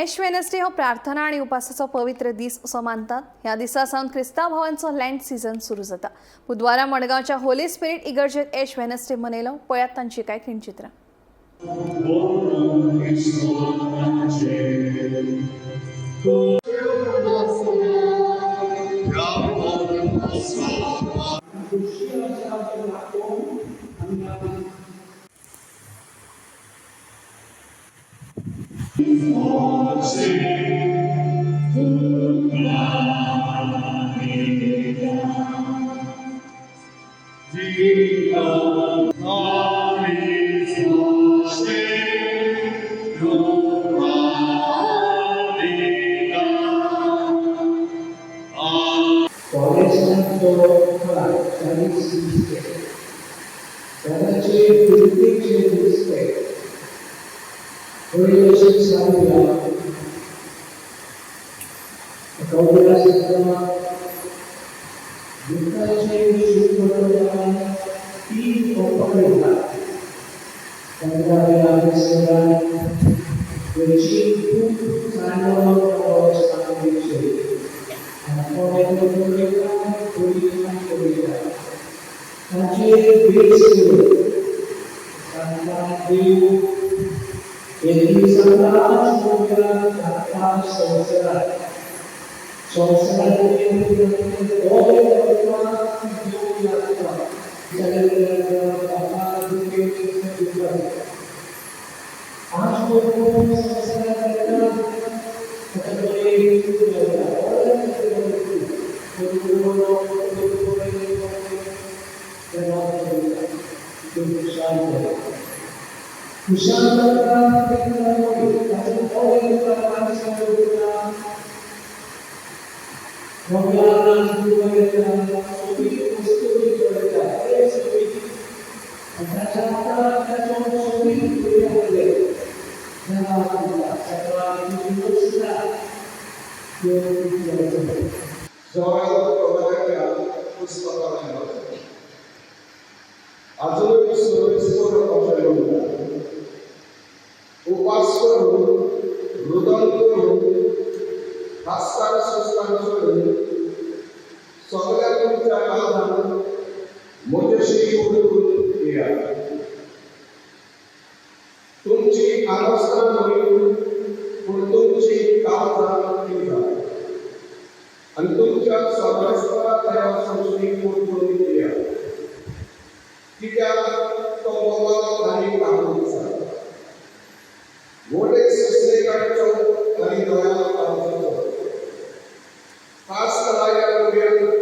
एश Wednesday हो प्रार्थना आनी उपासाचो पवित्र दीस असो मानतात. ह्या दिसा सावन क्रिस्तांव भावांचो लँड सीझन सुरू जाता. बुधवारा मडगांवच्या होली स्पिरिट इगर्जेत एश वेनसडे मनयलो. पळयात तांची कांय खिणचित्रां. कॉलेजांचो काळ 40 दिसते, ताचे फिरतेचे दिसते. थोडी अशी सांगूया, कवया सुद्धा दुःखाचे शुभ तीन पकडला. 15व्या ऑगस्टाक थंयची खूब चांगलो सांगेचे आणि कोणे कविता तांचे बेस करून तांकां देव एक दिसा संवसारात संवसारात आज संवसारात जवळ पुस्तकां अजूनय सोयीस्कर अशें म्हणटा, उपास करून, रुदन करून, खासदार संस्थान सोडून सगळ्या तुमच्या काळान म्हजेशी उडून येयात. तुमची आंगवस्त्रां न्हय, पूण तुमची काळजां पिंजात आनी तुमच्या सर्वेस्परा देवा सोंसणी परतून येयात, कित्याक तो मोगाळ आनी काकुळटीचो, व्हडले सुसेगाचो आनी दयाळ काळजाचो. खास लायल्या पर्यंत.